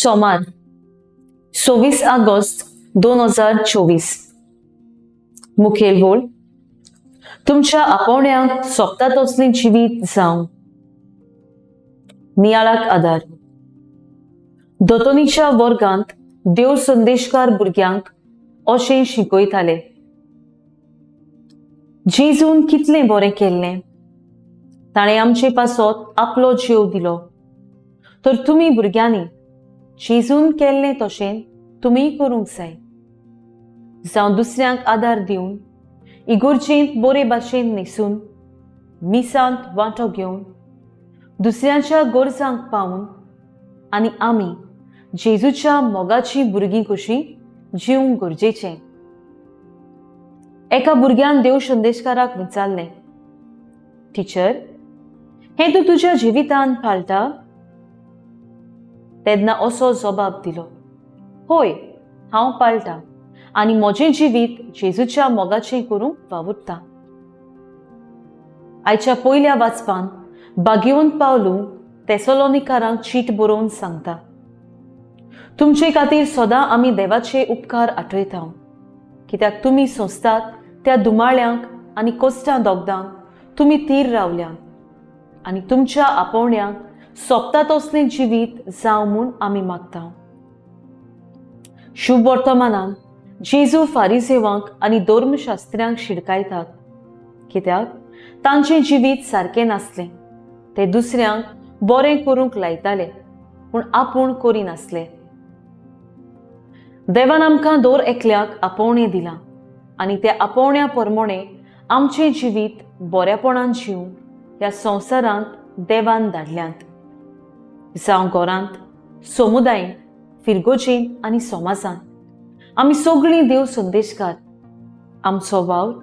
सोमार, 26 ऑगस्ट 2024. मुखेल बोल, तुमच्या आपोवण्यांक सोबता तसलें जिवीत जावं. नियाळाक आदार. दोतोनीच्या वर्गांत देव संदेशकार भुरग्यांक अशें शिकयताले, जेजून कितलें बरें केल्लें! ताणें आमचे पासत आपलो जीव दिलो. तर तुमी भुरग्यांनी जेजून केल्लें तशें तुमीय करूंक जाय. जावं दुसऱ्यांक आदार दिवन, इगोर्जेंत बरे भाशेन न्हेसून, मिसांत वांटो घेवन, दुसऱ्यांच्या गरजांक पावून आनी आमी जेजूच्या मोगाचीं भुरगीं कशीं जिवंक गरजेचें. एका भुरग्यान देव संदेशकाराक विचारलें, "टिचर, हें तूं तुज्या जिवितांत पाळटा?" तेन्ना असो जबाब दिलो, "हय, हांव पाळटा आनी म्हजें जिवीत जेजूच्या मोगाचें करूंक वावुरता." आयच्या पयल्या वाचपान भाग्यवंत पावलू तेसोलोनिकारांक चीट बरोवन सांगता, तुमचे खातीर सदां आमी देवाचे उपकार आठयता, कित्याक तुमी सोंसतात त्या दुमाळ्यांक आनी कोश्टां दोगदांक तुमी तीर रावल्यात आनी तुमच्या आपोवण्यांक सोबता तसलें जिवीत जावं म्हूण आमी मागता. शुभ वर्तमानान जेजू फारिजेवांक आनी धर्मशास्त्र्यांक शिडकायतात, कित्याक तांचें जिवीत सारकें नासलें. ते दुसऱ्यांक बरें करूंक लायताले पूण आपूण करिनासले. देवान आमकां दर एकल्याक आपोवणें दिलां आनी त्या आपोवण्या प्रमाणे आमचें जिवीत बऱ्यापणान जिवंक ह्या संवसारांत देवान धाडल्यांत. जावं घरांत, समुदायेंत, फिरगोजेंत आनी समाजांत आमी सगळीं देव संदेशकार. आमचो वावर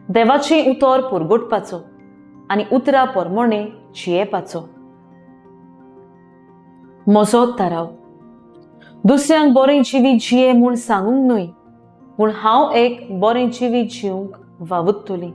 देवाचें उतर परगटपाचो आनी उतरा प्रमाणे जियेपाचो. म्हजो थाराव, दुसऱ्यांक बरें जिवीत जिये म्हूण सांगूंक न्हय, पूण हांव एक बरें जिवीत जिवंक वावुरतली.